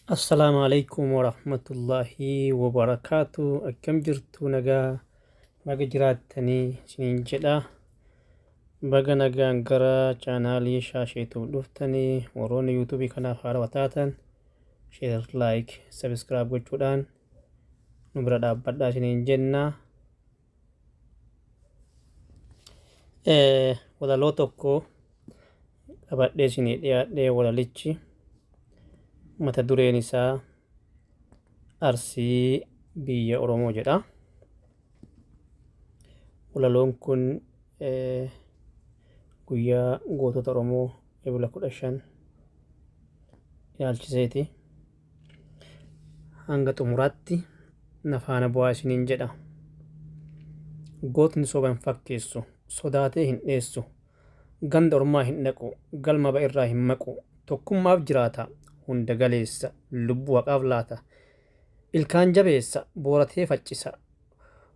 Assalaamu alaikum warahmatullaahi wabarakaatu. Akkam jirtu? Nagaa baga jiraattanii isiniin jedha. Baga nagaan gara chaanaalii Shaasheetuuf dhuftanii, warroonni yuutuubii kanaaf haarawaa taatan share, like, subscribe gochuudhaan nu bira dhaabbadhaa isiniin jenna. Walaloo tokko qabadhee isinii dhiyaadhee, walalichi mata dureen isaa Arsii Biyya Oromoo jedha. Walaloon kun guyyaa gootota Oromoo Ebla 15 ilaalchiseeti. Hanga xumuraatti na faana bu'aa isiniin jedha. Gootni soba hin fakkeessu, sodaatee hin dheessu, ganda ormaa hin dhaqu, galma ba'irraa hin maqu, tokkummaaf jiraata, hunda galeessa, lubbuu haqaaf laata, ilkaan jabeessa, booratee faccisa,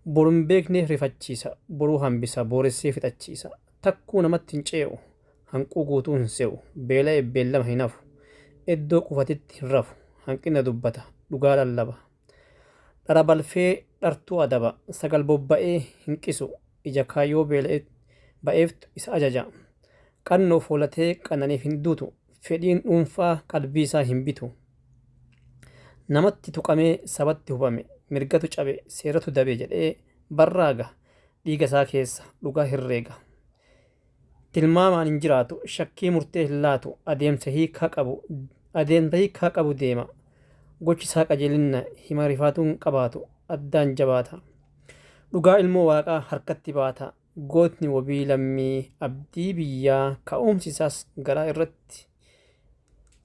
boru hin beekneef rifachiisa, boruu hambisa, booressee fixachiisa, takkuu namatti hin cee'u, hanquu guutuu hin se'u, beela'eef beellama hin hafu, iddoo qufatetti hin rafu, hanqina dubbata, dhugaa lallaba. Dhara balfee dhartuu adaba, sagal bobba'ee hin qisu, ija kaayyoo beela'e ba'eeftu isa ajaja. Qannoof hoolatee qananiif hin duutu, fedhiin dhuunfaa qalbii isaa hin bitu. Namatti tuqamee sabatti hubame, mirgatu cabe, seeratu dabe jedhee barraaga, dhiiga isaa keessa dhugaa herreega. Tilmaamaan hin jiraatu, shakkii murtee hin laatu, adeemsa hiikaa qabu adeemsa hiikaa qabu deema. Gochi isaa qajeelinna, hima rifaatuu hin qabaatu, addaan jabaata. Dhugaa ilmoo waaqaa harkatti baata. Gootni wabii lammii, abdii biyyaa, ka'umsi isaas garaa irratti.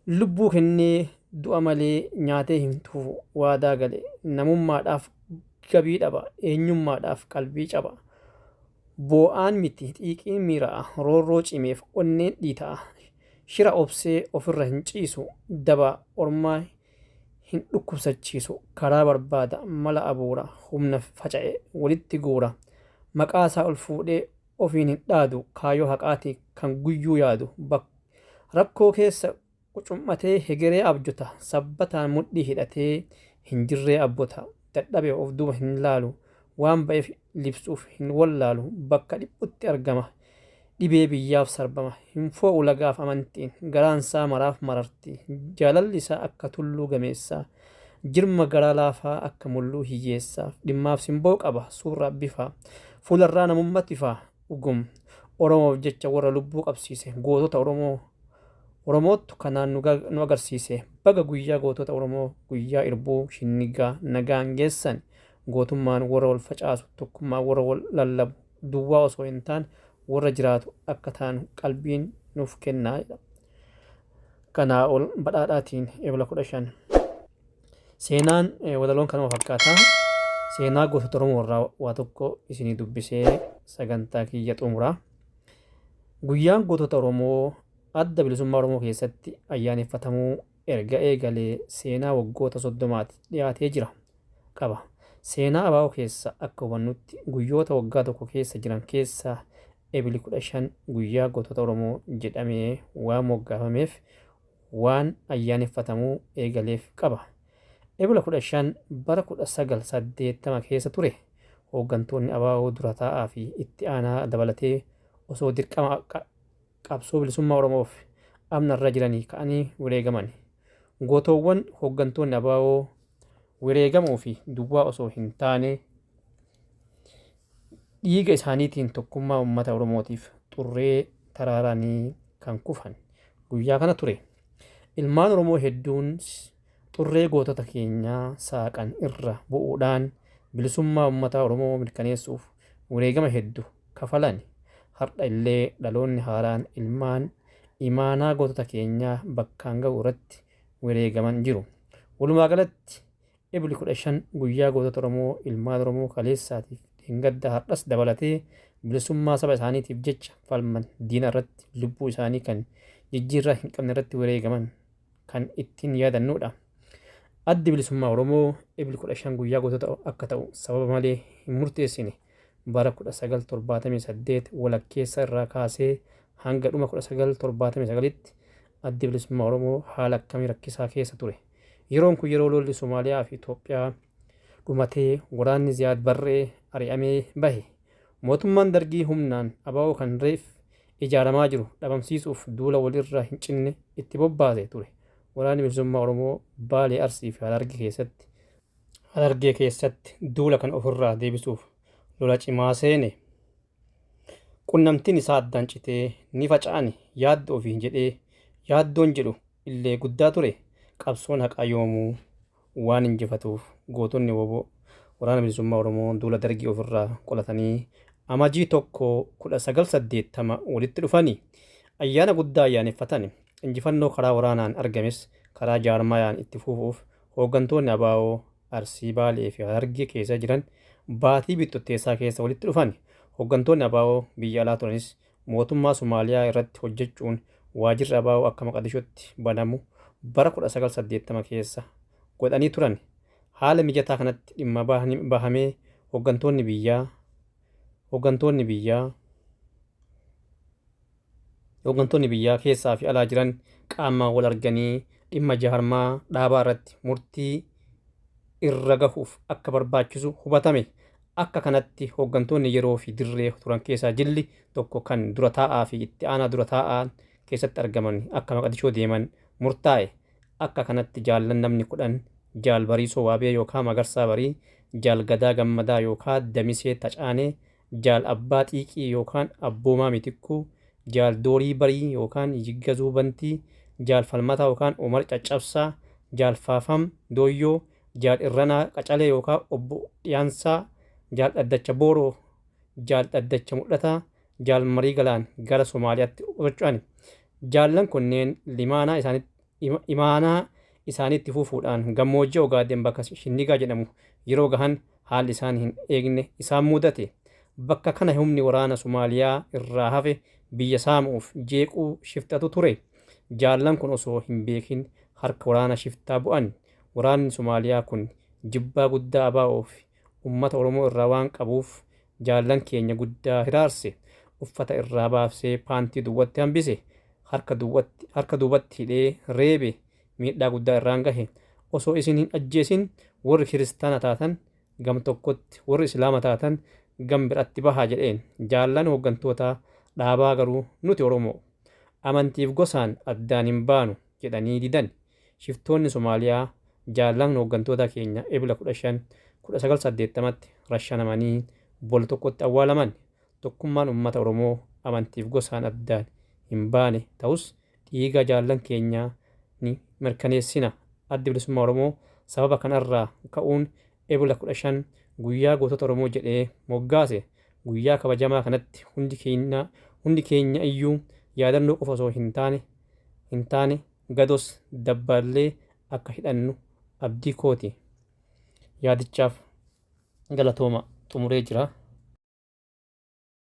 Lubbuu kennee du'a malee nyaatee hin tufu waadaa gale. Namummaadhaaf gabii dhaba, eenyummaadhaaf qalbii caba. Boo'aan miti xiiqiin miira'a, roorroo cimeef onneen dhiita'a. Shira obsee ofirra hin ciisu, daba ormaa hin dhukkubsachiisu. Karaa barbaada, mala abuura, humna faca'e walitti guura. Maqaasaa ol fuudhee ofiin hin dhaadu, kaayoo haqaati kan guyyuu yaadu. Rakkoo keessa qucum'atee hegeree abjota, sabbataan mudhii hidhatee hin jirree abbota. Dadhabe of duuba hin laalu, waan ba'eef libsuuf hin wallaalu. Bakka dhiphutti argama, dhibee biyyaaf sarbama. Hin foo'u lagaaf amantiin, garaansaa maraaf mararti. Jaalalli isaa akka tulluu gameessaa, jirma garaa laafaa akka mulluu hiyyeessaa. Dhimmaaf simboo qaba, suurraaf bifaa, fuularraa namummatu ifaa. Dhugum Oromoof jecha warra lubbuu qabsiise, gootota Oromoo Oromoottu kanaan nu agarsiise. Baga guyyaa gootota Oromoo, guyyaa irbuu shinnigaa nagaan geessan. Gootummaan warra wal facaasu, tokkummaan warra wal lallabu duwwaa osoo hin taane warra jiraatu akka taanu qalbiin nuuf kennaa jedha. Kanaa ol badhaadhaatiin Ebla 15. Seenaan walaloon kanuma fakkaata. Seenaa gootota Oromoo irraa waa tokko isinii dubbisee sagantaa kiyya xumura. Guyyaan gootota Oromoo Adda Bilisummaa Oromoo keessatti ayyaaneffatamuu erga eegalee seenaa waggoota 30ti dhiyaatee jira qaba. Seenaa ABO keessa akka hubannutti guyyoota waggaa tokko keessa jiran keessaa Ebli 15 Guyyaa Gootota Oromoo jedhamee waan moggaafameef waan ayyaaneffatamuu eegaleef qaba. Ebla 15 bara 1980 keessa ture hooggantoonni ABO dura taa'aa fi itti aanaa dabalatee osoo dirqama qabsoo bilisummaa Oromoof amna irra jiranii ka'anii wereegamani. Gootoowwan hooggantoonni ABO wereegamuufi duwwaa osoo hin taane dhiiga isaaniitiin tokkummaa uummata Oromootiif xurree taraaranii kan kufan guyyaa kana ture. Ilmaan Oromoo hedduun xurree gootota keenyaa saaqan irra bu'uudhaan bilisummaa uummata Oromoo mirkaneessuuf wareegama heddu kafalani. Hardha illee dhaloonni haaraan ilmaan imaanaa gootota keenyaa bakkaan ga'u irratti wareegaman jiru. Walumaa galatti Ebli 15 guyyaa gootota Oromoo, ilmaan Oromoo kaleessaatiif dheengadda hardhas dabalatee bilisummaa saba isaaniitiif jecha falman, diina irratti lubbuu isaanii kan jijjiirraa hin qabne irratti wareegaman kan ittiin yaadannuudha. Addi Bilisummaa Oromoo Ebli 15 guyyaa gootota akka ta'u sababa malee hin murteessine. Bara 1978 walakkeessa irraa kaasee hanga dhuma 1979tti Addi Bilisummaa Oromoo haala akkamii rakkisaa keessa ture? Yeroon kun yeroo lolli Somaaliyaa fi Itoophiyaa dhumatee waraanni Ziyaad Barree ari'amee bahe. Mootummaan Dargii humnaan ABO kan reef ijaaramaa jiru dhabamsiisuuf duula walirraa hin cinne itti bobbaase ture. Waraanni Bilisummaa Oromoo Baalee, Arsii fi Harargee keessatti duula kan ofirraa deebisuuf lola cimaa seene. Qunnamtiin isaa addaan citee ni faca'ani yaaddoo ofiin jedhee yaaddoon jedhu illee guddaa ture. Qabsoon haqaa yoomuu waan injifatuuf gootonni WBO Waraana Bilisummaa Oromoo duula Dargii ofirraa qolatanii Amajii 1, 1980 walitti dhufani. Ayyaana guddaa ayyaaneffatani. Injifannoo karaa waraanaan argames karaa jaarmayaan itti fufuuf hooggantoonni ABO Arsii, Baalee fi Harargee keessa jiran baatii Bittotteessaa keessa walitti dhufani. Hooggantoonni ABO biyya alaa turanis mootummaa Somaaliyaa irratti hojjechuun waajirri ABO akka Maqadishootti banamu bara 1980 keessa godhanii turan. Haala mijataa kanatti dhimma bahamee hooggantoonni biyyaa hooggantoonni biyyaa hooggantoonni biyyaa keessaa fi alaa jiran qaamaan wal arganii dhimma jaarmaa dhaabaa irratti murtii irra gahuuf akka barbaachisu hubatame. Akka kanatti hooggantoonni yeroo fi dirree turan keessaa jilli tokko kan dura taa'aa fi itti aanaa dura taa'aa keessatti argaman akka Maqadishoo deeman murtaa'e. Akka kanatti jaallan namni 10 Jaal Bariisoo Waabee yookaa Magarsaa Barii, Jaal Gadaa Gammadaa yookaa Damisee Tacaanee, Jaal Abbaa Xiiqii yookaan Abboomaa Mitikkuu, Jaal Doorii Barii yookaan Yiggazuu Bantii, Jaal Falmataa yookaan Umar Caccabsaa, Jaal Faafam Dooyyoo, Jaal Irranaa Qacalee yookaa Obbo Dhiyaansaa, Jaal Dhaddacha Booroo, Jaal Dhaddacha Mul'ataa, Jaal Marii Galaan gara Somaaliyaatti socho'ani. Jaallan kunneen limaanaa isaanitti imaanaa isaanii itti fufuudhaan gammoojjii Ogaadeen bakka Shinnigaa jedhamu yeroo gahan haalli isaan hin eegne isaan mudate. Bakka kana humni waraana Somaaliyaa irraa hafe biyya saamuuf jeequu shiftatu ture. Jaallan kun osoo hin beekin harka waraana shiftaa bu'an. Waraanni Somaaliyaa kun jibbaa guddaa ABO fi ummata Oromoo irraa waan qabuuf jaallan keenya guddaa hiraarse. Uffata irraa baafsee paantii duwwatti hambise. Harka duwwatti harka duubatti hidhee reebe. Miidhaa guddaa irraan gahe. Osoo isin hin ajjeesin warri kiristaana taatan gam tokkotti warri Islaama taatan gam biratti bahaa jedheen. Jaallan hooggantoota dhaabaa garuu nuti Oromoo. Amantiif gosaan addaan hin baanu jedhanii didan. Shiftoonni Somaaliyaa jaallan hooggantoota keenya Ebla 15, 1980tti rashanamanii boolla tokkotti awwaalaman. Tokkummaan uummata Oromoo amantiif gosaan addaan hin baane ta'us dhiiga jaallan keenyaa ni mirkaneessina. Addi Bilisummaa Oromoo sababa kanarraa ka'uun Ebla 15 Guyyaa Gootota Oromoo jedhee moggaase. Guyyaa kabajamaa kanatti hundi keenya hundi keenya iyyuu yaadannoo qofa osoo hin taane hin taane gados dabbaallee akka hidhannu abdii kooti. Yaadichaaf galatooma xumuree jira.